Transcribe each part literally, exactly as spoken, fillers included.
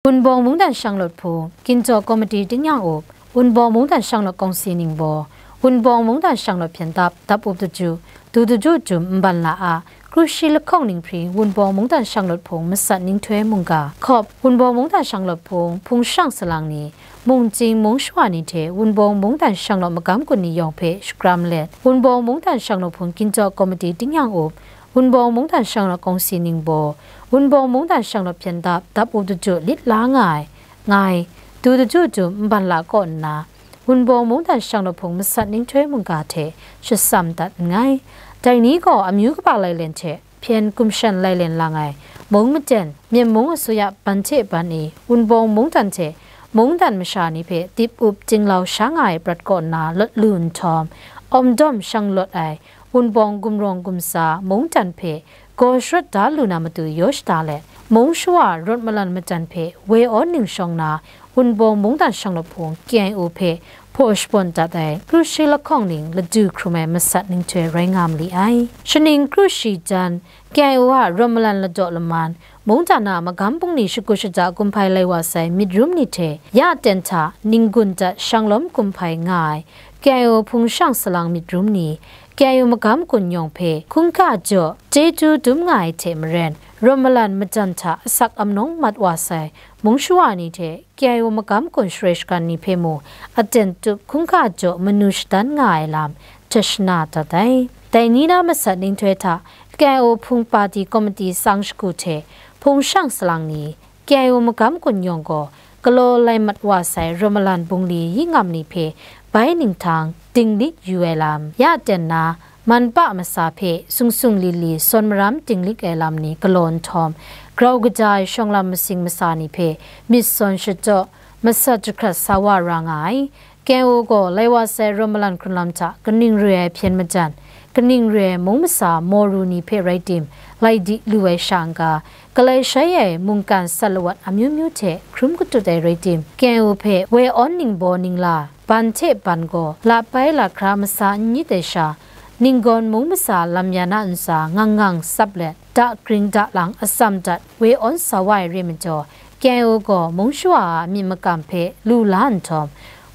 Wunpawng Mungdan Shanglawt Hpung, Ginjaw Komiti Tingnyang Up, Wunpawng Mungdan Shanglawt Kawngsi Ningbaw, Wunpawng Mungdan Shanglawt Hpyen Dap, Dap Up Daju, Du Daju Dum Nbanla A, Krushi Lahkawng Ninghpring, Wunpawng Mungdan Shanglawt Hpung Masat Ninghtoi Mungga, Hkawp, Wunpawng Mungdan Shanglawt Hpung, Hpung Shang Salang ni, Mungchying Mungshawa ni hte Wunpawng Mungdan Shanglawt Magam Kun ni yawng hpe shakram let, Wunpawng Mungdan Shanglawt Hpung Ginjaw Komiti Tingnyang Up, Wunpawng Mungdan Shanglawt Kawngsi Ningbaw, Wunpawng Mungdan Shanglawt Hpyen Dap, Dap Up Daju lit la nga ai, ngai, Du Daju Dum Nbanla kaw nna, Wunpawng Mungdan Shanglawt Hpung Masat Ninghtoi Mungga hte shatsam dat nngai. Dai ni gaw amyu kaba lailen hte hpyen gumshan lailen lang ai mung maten, Myen mung asuya ban hte ban e Wunpawng Mungdan hte mungdan masha ni hpe dip up tinglau sha nga ai prat kaw nna lawt lu nhtawm, awmdawm shanglawt ai Wunpawng gumrawng gumtsa mungdan hpe gaw sharawt da lu na matu yaw shada let, mung shawa rawt malan majan hpe woi awn ning shawng na, Wunpawng Mungdan Shanglawt Hpung K I O hpe hpaw shabawn dat ai, Krushi Lahkawng Ning ladu hkrum ai masat ninghtoi rai nga ma li ai. Shaning Krushi jan, K I O a rawt malan ladaw laman, mungdan a magam bungli shagu shada kumhpai lai wa sai myit rum ni hte ya ten hta ninggun dat shanglawm kumhpai nga ai, K I O Hpung Shang Salang myit rum ni, K I O Magam Kun yawng hpe hkungga jaw chyeju dum nga ai hte maren, rawt malan majan hta asak amnawng mat wa sai mung shawa ni hte K I O Magam Kun sharoi shagan ni hpe mu aten tup hkungga jaw manu shadan nga ai lam jashana dat ai. Dai ni na masat ninghtoi hta K I O Hpung Pati Komiti Tsang Shagu hte Hpung Shang Salang ni, K I O Magam Kun yawng gaw galaw lai mat wa sai rawt malan bungli yi ngam ni hpe bai ninghtang dinglik yu ai lam, ya ten na, man pa masa hpe sung sung li li sawn maram dinglik ai lam ni galaw nhtawm, grau kaja ai shawng lam masing masa ni hpe myit sawn shachyaw, masat jahkrat sa wa ra nga ai. K I O gaw lai wa sai rawt malan hkrun lam hta kaning re ai hpyen majan, kaning re ai mung masa maw ru ni hpe rai tim, lai di lu ai sha n-ga, galai shai ai mungkan sat lawat amyu myu hte hkrum katut ai rai tim, K I O hpe woi awn ningbaw ningla, ban hte ban gaw, la pai la hkra masa n myit ai sha, ninggawn mung masa lam ya na ntsa ngang ngang tsap let, da gring da lang atsam dat woi awn sa wa ai re majaw, K I O gaw mung shawa a myit makam hpe lu la nhtawm,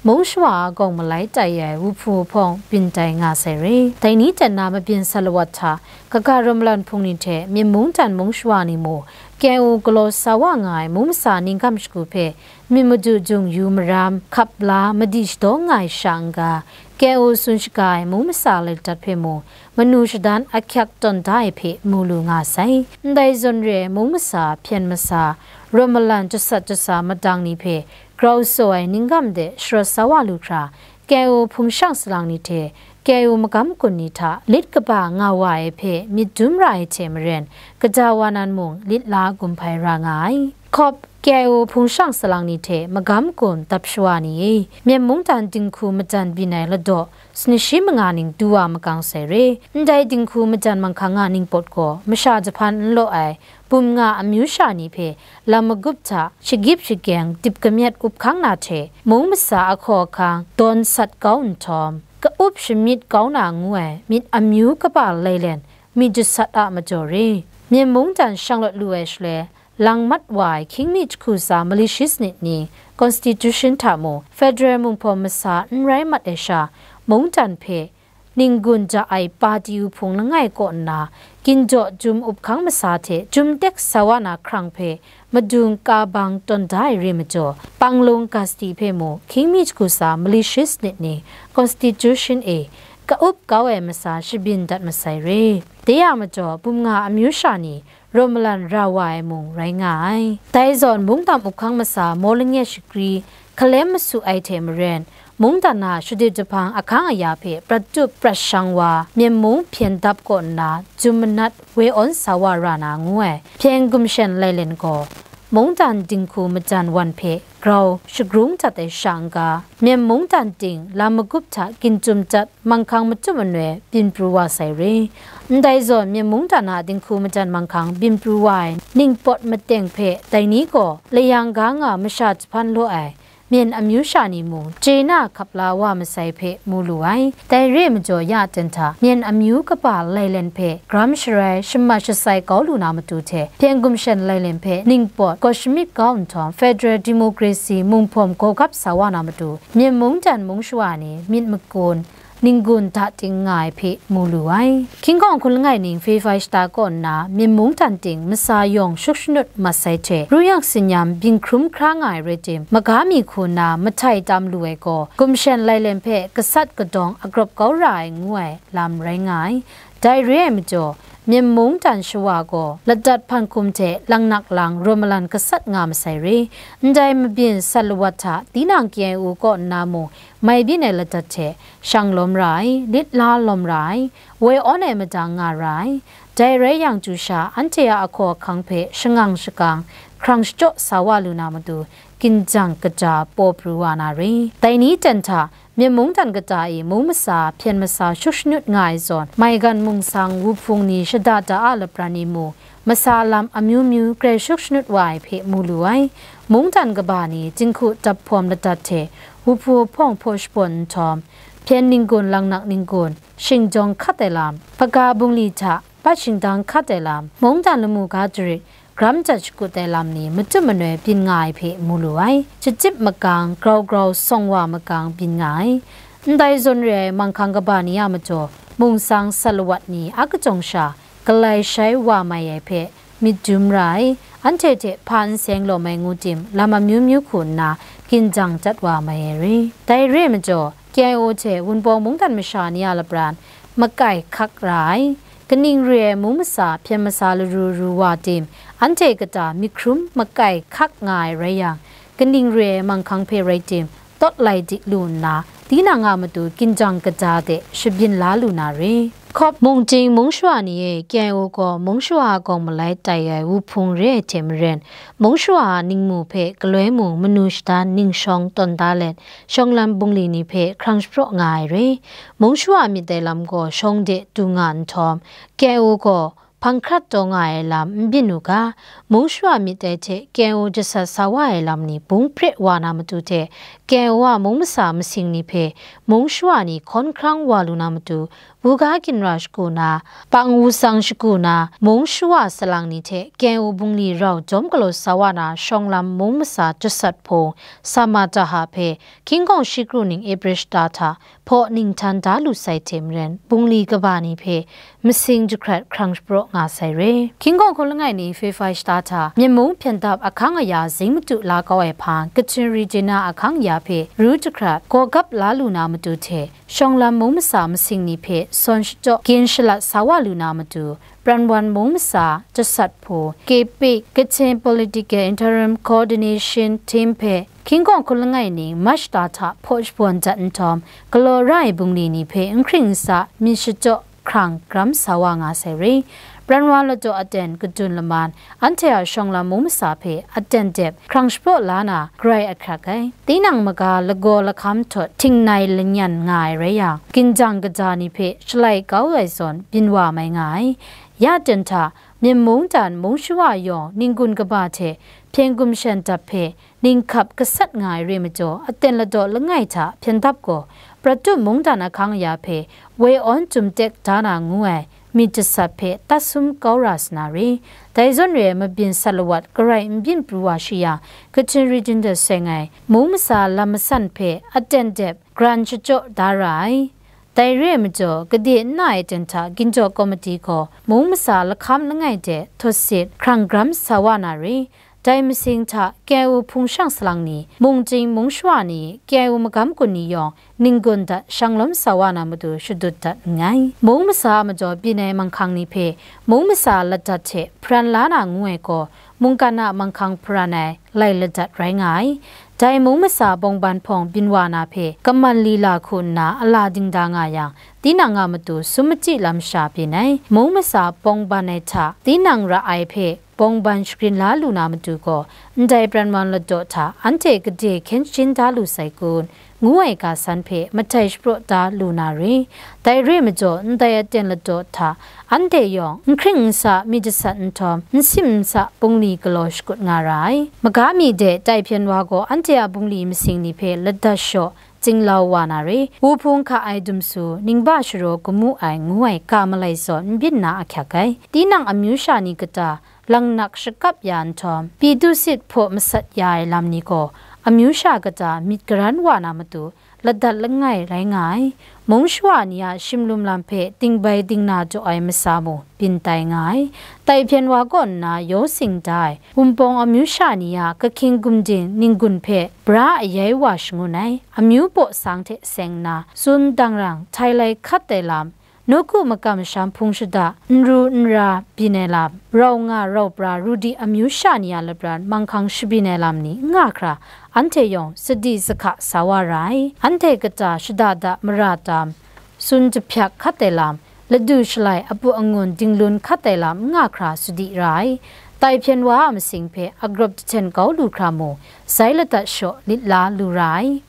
mung shawa a gawng malai tai ai wuhpu wuhpawng byin tai nga sai re. Dai ni ten na mabyin sat lawat hta, kaga rawt malan hpung ni hte Myen mungdan mung shawa ni mu, K I O galaw sa wa nga ai mung masa ningkam shagu hpe myit madu jung yu maram, hkap la, madi shadaw nga ai sha n-ga, K I O tsun shaga ai mung masa lai ladat hpe mu, manu shadan ahkyak tawn da ai hpe mu lu nga sai. Ndai zawn re ai mung masa, hpyen masa, rawt malan jasat jasa madang ni hpe grau tsaw ai ningkam de sharawt sa wa lu hkra, K I O Hpung Shang Salang ni hte K I O Magam Kun ni hta lit kaba nga wa ai hpe myit dum ra ai hte maren, kaja wa nan mung lit la gumhpai ra nga ai. Hkawp, K I O Hpung Shang Salang ni hte Magam Kun dap shawa ni e, Myen mungdan dinghku majan byin ai ladaw sani shi manga ning du wa makang sai re. Ndai dinghku majan manghkang a ningpawt gaw masha jahpan n law ai bum nga amyu sha ni hpe lam magup hta shagip shageng dip kamyet up hkang na hte, mung masa ahkaw ahkang dawn sat kau nhtawm, ka-up shamyit kau na ngu ai myit amyu kaba lailen myit jasat a majaw re. Myen mungdan shanglawt lu ai shaloi, lang mat wa ai hkying mi jahku tsa mali shi sanit ni, Constitution hta mung, Federal Munghpawm masa n rai mat ai sha, mungdan hpe ninggun ja ai pati wuhpung langai kaw nna, ginjaw jum up hkang masa hte jum tek sa wa na hkrang hpe madung ka bang tawn da ai re majaw, Panglung Gazette hpe mu, hkying mi jahku tsa mali shi sanit ni, Constitution e ka-up kau ai masa shabyin dat masai re. Dai a majaw, bum nga amyu sha ni, rawt malan ra wa ai mung rai nga ai. Dai zawn, mungdan up hkang masa maw langyet shagri hkalem masu ai hte maren, mungdan a shadit jahpang ahkang aya hpe prat tup prat shang wa, Myen mung hpyen dap kaw nna jum manat woi awn sa wa ra na ngu ai hpyen gumshen lailen gaw, mungdan dinghku majan wan hpe grau shagrung dat ai sha n-ga, Myen mungdan ting lam magup hta ginchyum dat manghkang matut manoi byin pru wa sai re. Ndai zawn, Myen mungdan a dinghku majan manghkang byin pru wa ai ningpawt mateng hpe dai ni gaw layang ga nga masha jahpan law ai Myen amyu sha ni mung chye na hkap la wa masai hpe mu lu ai. Dai re ai majaw ya ten hta, Myen amyu kaba lailen hpe gram sharai shamat shasai kau lu na matu hte, Hpyen Gumshen lailen hpe ningpawt gaw shamyit kau nhtawm, Federal Democracy munghpawm gawgap sa wa na matu, Myen mungdan mung shawa ni myit magun, ninggun da ting nga ai hpe mu lu ai. Hkying hkawng hkun langai ning February shata kaw nna, Myen mungdan ting masa yawng shuk shanut mat sai hte, ruyak sinyam byin hkrum hkra nga ai rai tim, maga mi hku nna mahtai tam lu ai gaw, Gumshen lailen hpe gasat gadawng agrawp kau ra ai ngu ai lam rai nga ai. Dai re ai majaw, Myen mungdan shawa gaw ladat hpan hkum hte langnak lang rawn malan gasat nga masai re. Ndai mabyin sat lawat hta tinang K I O kaw nna mung mai byin ai ladat hte shang lawm ra ai, lit la lawm ra ai, woi awn ai madang nga ra ai. Dai rai yang, chyu sha anhte a ahkaw ahkang hpe shangang shakang, hkrang shachyaw sa wa lu na matu, ginjang kaja paw pru wa na re. Dai ni ten hta, Myen mungdan kata e mung masa, hpyen masa shuk shanut nga ai zawn, maigan mungsang wuhpung ni shada da a lapran e mu, masa lam amyu myu grai shuk shanut wa ai hpe mu lu ai. Mungdan kaba ni jinghku daphpawm ladat hte wuhpu hpawng hpaw shabawn nhtawm, hpyen ninggun, langnak ninggun, shingdawng hkat ai lam, hpaga bungli hta bat shingdang hkat ai lam, mungdan lamu ga jarit, gram jat shakut ai lam ni matut manoi byin nga ai hpe mu lu ai. Shachyip magang, grau grau sawng wa magang byin nga ai. Ndai zawn re ai manghkang kaba ni a majaw, mungsang sat lawat ni a kachyawng sha galai shai wa mai ai hpe myit dum ra ai, anhte hte hpa n seng lawm ai ngu tim, lam amyu myu hku nna ginjang dat wa mai ai re. Dai re ai majaw, K I O hte Wunpawng mungdan masha ni a lapran makai hkak ra ai. Kaning re ai mung masa, hpyen masa laru ru wa tim, anhte kata myit hkrum makai hkak nga ai rai yang, kaning re ai manghkang hpe rai tim, tawt lai dik lu nna, tinang a matu ginjang kaja de shabyin la lu na re. Hkawp mung ting mung shawa ni e, K I O gaw mung shawa a gawng malai tai ai wuhpung re ai hte maren, mung shawa a ningmu hpe galoi mung manu shada ning shawng tawn da let, shawng lam bungli ni hpe hkrang shapraw nga ai re. Mung shawa myit dai lam gaw shawng de du nga nhtawm, K I O gaw hpang hkrat taw nga ai lam n byin u ga, mung shawa myit dai hte K I O jasat sa wa ai lam ni bung hpre wa na matu hte, K I O a mung masa masing ni hpe mung shawa ni hkawn hkrang wa lu na matu, buga ginra shagu na, pang wusang shagu na, mung shawa salang ni hte K I O bungli rau jawm galaw sa wa na shawng lam mung masa jasat hpung, Samataha hpe hkying hkawng shi kru ning April shata hta hpaw ninghtan da lu sai hte maren, bungli kaba ni hpe masing jahkrat hkrang shapraw nga sai re. Hkying hkawng hkun langai ni February shata hta, Myen mung hpyen dap ahkang aya zing madu la kau ai hpang, Kachin Region ahkang aya hpe ru jahkrat gawgap la lu na matu hte, shawng lam mung masa masing ni hpe sawn shachyaw gin shalat sa wa lu na matu, Pranwan mung masa jasat hpu, K P, Kachin Political Interim Coordination Team hpe hkying hkawng hkun langai ning March shata hta hpaw shabawn dat nhtawm, galaw ra ai bungli ni hpe n hkring n sa myit shachyaw hkrang gram sa wa nga sai re. Pranwan ladaw aten kadun laman, anhte a shawng lam mung masa hpe aten dep hkrang shapraw la na, grai ahkyak ai. Tinang maga lagaw lahkam htawt htingnai lanyan nga ai rai yang, ginjang kaja ni hpe shalai kau ai zawn byin wa mai nga ai. Ya ten hta, Myen mungdan mung shawa yawng ninggun kaba hte Hpyen Gumshen dap hpe ninghkap gasat nga ai re majaw, aten ladaw langai hta hpyen dap gaw, Pratum mungdan ahkang aya hpe woi awn tum tek da na ngu ai myit jasat hpe tat sum kau ra sa na re. Dai zawn re ai mabyin sat lawat garai n byin pru wa shi yang, Kachin Region de seng ai mung masa lam masan hpe aten dep gran shachyaw da ra ai. Dai re ai majaw, gade n na ai ten hta ginjaw komiti gaw mung masa lahkam langai de htawsit hkrang gram sa wa na re. Dai masing hta K I O hpung shang salang ni, mung ting mung shawa ni, K I O magam gun ni yawng ninggun dat shang lawm sa wa na matu shadut dat nngai. Mung masa a majaw byin ai manghkang ni hpe mung masa ladat hte hparan la na ngu ai gaw, mungkan a manghkang hparan ai lai ladat rai nga ai. Dai mung masa bawngban hpawng byin wa na hpe kaman lila hku nna ala dingda nga yang, tinang a matu sum machyi lam sha byin ai. Mung masa bawngban ai hta tinang ra ai hpe bawng ban shagrin la lu na matu gaw, ndai pran wan ladaw hta anhte gade hkyen shin da lu sai kun, ngu ai ga san hpe matai shapraw da lu na re. Dai re ai majaw, ndai aten ladaw hta anhte yawng n hkring n sa myit jasat nhtawm, n sim n sa bungli galaw shakut nga ra ai. Maga mi de tai hpyen wa gaw anhte a bungli masing ni hpe ladat shaw, tsinglau wa na re. Wuhpung hka ai dumsu, ningba sharaw gamu ai ngu ai ga malai zawn n byin na ahkyak ai. Tinang amyu sha ni kata, langnak shakap ya nhtawm, pyi du sit hpaw masat ya ai lam ni gaw, amyu sha kata myit karan wa na matu, ladat langai rai nga ai. Mung shawa ni a shimlum lam hpe dingbai dingna jaw ai masa mu byin tai nga ai. Tai hpyen wa kaw nna yaw sing da ai, Wunpawng amyu sha ni a kahkying gumding ninggun hpe bra ayai wa shangun ai. Amyu baw sang hte seng nna, tsun dangrang, htai lai hkat ai lam, nawku makam masham hpung shada, n ru n ra byin ai lam, rau nga rau pra ru di amyu sha ni a lapran manghkang shabyin ai lam ni n nga hkra, anhte yawng sadi sahka sa wa ra ai. Anhte kata shada da mara tam, tsun jahpyak hkat ai lam, ladu shalai apu angun dinglun hkat ai lam n nga hkra sadi ra ai. Tai hpyen wa a masing hpe agrawp jahten kau lu hkra mu, sai ladat shaw lit la lu ra ai.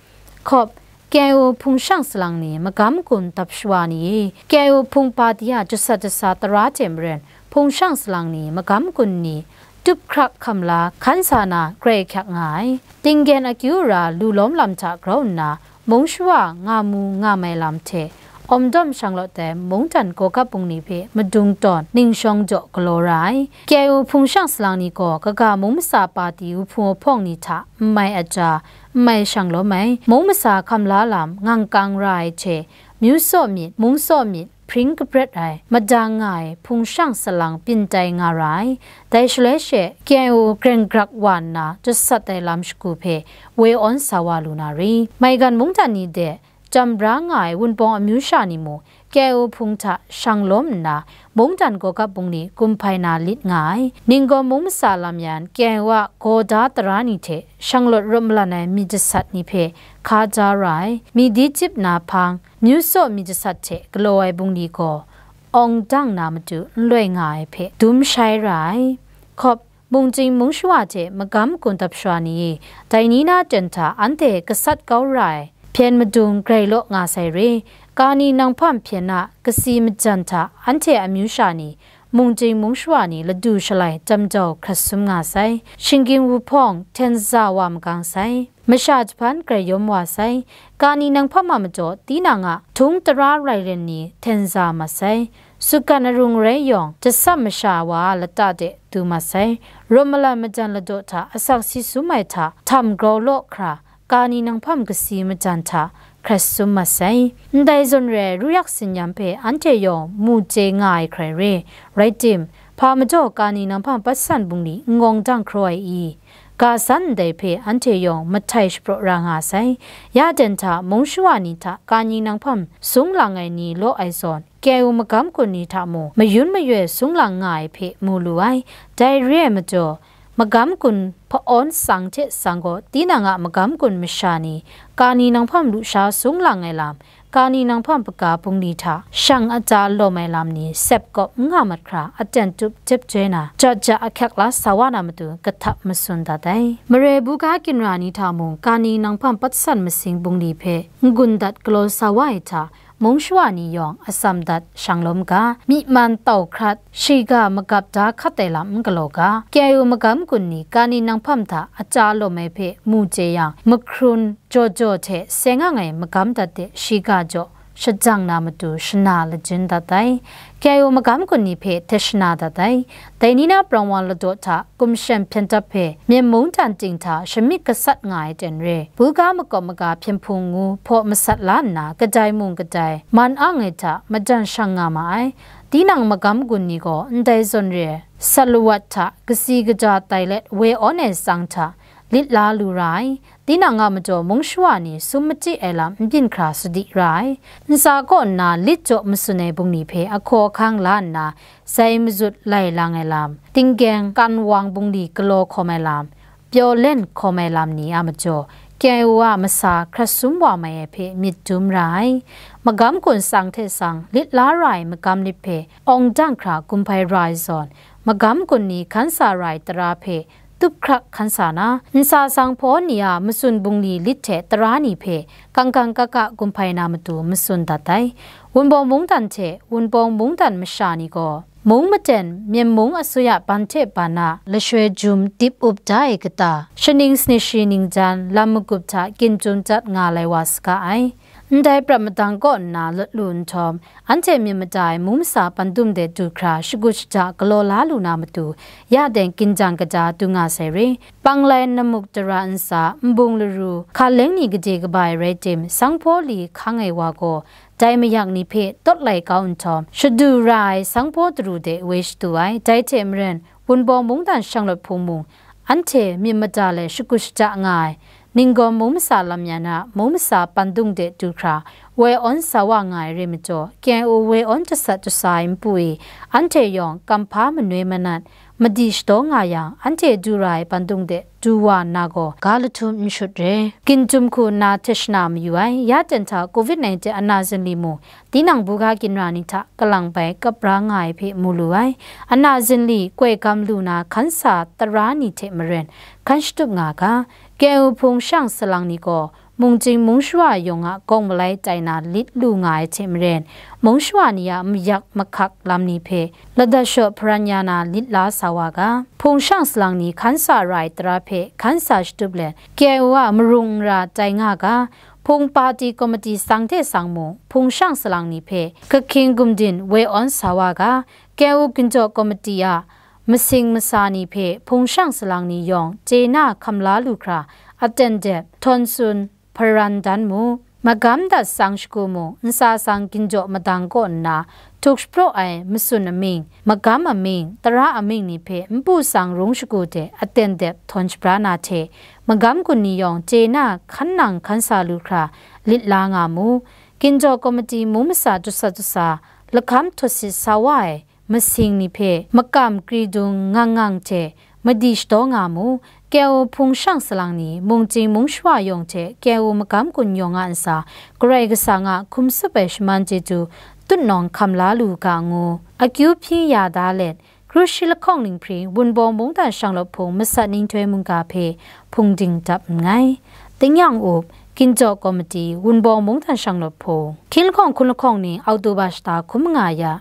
Hkawp, K I O hpung shang salang ni magam gun dap shawa ni e, K I O hpung pati a jasat jasa tara hte maren hpung shang salang ni magam gun ni tup hkrak hkam la hkan sa na grai hkyak nga ai. Tinggen akyu ra lu lawm lam hta grau nna, mung shawa nga mu nga mai lam hte, awm dawm shanglawt ai mungdan gawgap bungli hpe madung tawn ning shawng jaw galaw ra ai. K I O hpung shang salang ni gaw kaga mung masa pati wuhpung wuhpawng ni hta n mai aja, n mai shanglawm ai, mung masa hkam la lam ngang kang ra ai hte, myu saw myit, mung saw myit, hpring kabret ai, madang nga ai hpung shang salang byin tai nga ra ai. Dai shaloi she, K I O greng grak wa nna jasat ai lam shagu hpe woi awn sa wa lu na ri. Maigan mungdan ni de, jam bra nga ai Wunpawng amyu sha ni mu, K I O hpung hta shang lawm nna, mungdan gawgap bungli kum hpai na lit nga ai. Ninggawm mung masa lam yan, K I O a gaw da tara ni hte shanglawt rawt malan ai myit jasat ni hpe hka ja ra ai. Myit di chyip na hpang, myu saw myit jasat hte galaw ai bungli gaw, awng dang na matu n loi nga ai hpe dum shai ra ai. Hkawp, mungchying mung shawa hte magam gun dap shawa ni e, dai ni na ten hta anhte gasat kau ra ai hpyen madung grai law nga sai re. Kani nanghpam hpyen a kasi majan hta anhte amyu sha ni, mungchying mung shawa ni ladu shalai jam jau hkrat sum nga sai. Shinggyim wuhpawng hten za wa magang sai. Masha jahpan grai yawm wa sai. Kani nanghpam a majaw tinang a htung tara rai len ni hten za mat sai. Sukan arung rai yawng, jasam masha wa a lata de du mat sai. Rawt malan majan ladaw hta asak si sum ai hta htam grau law hkra, kani nanghpam kasi majan hta hkrat sum mat sai. Ndai zawn re ai ruyak sinyam hpe anhte yawng mu chye nga ai hkrai re. Rai tim, hpa majaw kani nanghpam patsan bungli n ngawng dang hkraw ai i? Ga san ndai hpe anhte yawng mahtai shapraw ra nga sai. Ya ten hta mung shawa ni hta kani nanghpam sung lang ai ni law ai zawn, K I O magam gun ni hta mung mayun mayoi sung lang nga ai hpe mu lu ai. Dai re ai majaw, magam gun hpa-awn tsang hte tsang gaw, tinang a magam gun masha ni, kani nanghpam lusha sung lang ai lam, kani nanghpam hpaga bungli hta shang aja lawm ai lam ni sep kawp n nga mat hkra, aten tup jep joi na, jat ja ahkyak la sa wa na matu kahtap masun dat ai. Mare buga ginra ni hta mung, kani nanghpam patsan masing bungli hpe n-gun dat galaw sa wa ai hta, mung shawa ni yawng atsam dat shang lawm ga, myi man tau hkrat, shiga magap da hkat ai lam n galaw ga. K I O magam gun ni kani nanghpam hta aja lawm ai hpe mu chye yang, mahkrun jaw jaw hte seng ang ai magam dat de shiga jaw shajang na matu shana lajin dat ai. K I O magam gun ni hpe hte shana dat ai. Dai ni na prang wa ladaw hta, kumshem hpyen dap hpe, Myen mungdan ting hta shamyit gasat nga ai ten re, buga makawp maga hpyen hpung ngu hpaw masat la nna, kadai mung kadai man ang ai hta majan shang nga ma ai. Tinang magam gun ni gaw ndai zawn re ai, sat lawat hta kasi kaja tai let woi awn ai tsang hta lit la lu ra ai. Tinang a majaw mung shawa ni sum machyi ai lam n byin hkra sadi ra ai. Ntsa kaw nna lit jaw masun ai bungli hpe ahkaw ahkang la nna, sai mazut lai lang ai lam, tinggyeng kan wang bungli galaw hkawm ai lam, pyaw len hkawm ai lam ni a majaw, K I O a masa hkrat sum wa mai ai hpe myit dum ra ai. Magam gun tsang hte tsang lit la ra ai magam lit hpe awng dang hkra gumhpai ra ai zawn, magam gun ni hkan sa rai tara hpe tup hkrak hkan sa na, nsa sanghpaw ni a matsun bungli lit hte tara ni hpe kangkang kaka gumhpai na matu matsun dat ai. Wunpawng mungdan hte Wunpawng mungdan masha ni gaw, mung maten Myen mung asuya ban hte ban a lashoi jum dip up da ai kata, shaning sanit shi ningjan lam magup hta ginjum dat nga lai wa saga ai. Ndai prat madang kaw nna lat lu nhtawm, anhte myit mada ai mung masa pandum de du hkra shagu shaja galaw la lu na matu, ya deng ginjang kaja du nga sai re. Panglai namuk tara nsa, nbung laru, hkaleng ni gade kaba ai rai tim, sanghpaw li hkang ai wa gaw, dai mayak ni hpe tawt lai kau nhtawm, shadu ra ai sanghpaw daru de woi shadu ai. Dai hte maren, Wunpawng mungdan shanglawt hpung mung, anhte myit mada let shagu shaja nga ai, Ninggawm mung masa lam yan a mung masa pandung de du hkra, woi awn sa wa nga ai rai majaw, K I O woi awn jasat jasa ai npu e, anhte yawng kamhpa manoi manat, madi shadaw nga yang, anhte du ra ai pandung de du wa nna gaw, ga lahtum n shut re. Ginjum hku nna hte shana mayu ai, ya ten hta covid nineteen ana zinli mung, tinang buga ginra ni hta kalang bai kap ra nga ai hpe mu lu ai. Ana zinli koi gam lu na hkan sa tara ni hte maren hkan shatup nga ga, K I O hpung shang salang ni gaw, mungchying mung shawa yawng a gawng malai tai na lit lu nga ai hte maren, mung shawa ni a mayak mahkak lam ni hpe ladat shaw hparan ya na lit la sa wa ga, hpung shang salang ni hkan sa ra ai tara hpe hkan sa shatup let, K I O a marung nra tai nga ga, hpung pati komiti sang hte sang mung, hpung shang salang ni hpe kahkying gumdin woi awn sa wa ga, K I O ginjaw komiti a masing masa ni hpe hpung shang salang ni yawng chye na hkam la lu hkra, aten dep, htawn tsun, hparan dan mu. Magam dat sang shagu mung, nsa sang ginjaw madang kaw nna, htuk shapraw ai matsun amying, magam amying, tara amying ni hpe npu sang rung shagu de aten dep htawn shabra na hte, magam gun ni yawng chye na hkan nang hkan sa lu hkra lit la nga mu. Ginjaw komiti mung masa dusat dusa lahkam htawt sit sa wa ai masing ni hpe makam kri dung ngang ngang hte madi shadaw nga mu. K I O hpung shang salang ni, mungchying mung shawa yawng hte K I O magam gun yawng a ntsa, Karai Kasang a hkum tsup ai shaman chyeju tutnawng hkam la lu ga ngu, akyu hpyi ya da let, Kru shi lahkawng ninghpring Wunpawng mungdan shanglawt hpung masat nhtoi mungga hpe hpung ding dap nngai. Tingnyang up, Ginjaw Komiti, Wunpawng mungdan shanglawt hpung. Hkying lahkawng hkun lahkawng ni Oktoba shata hkum nga ya,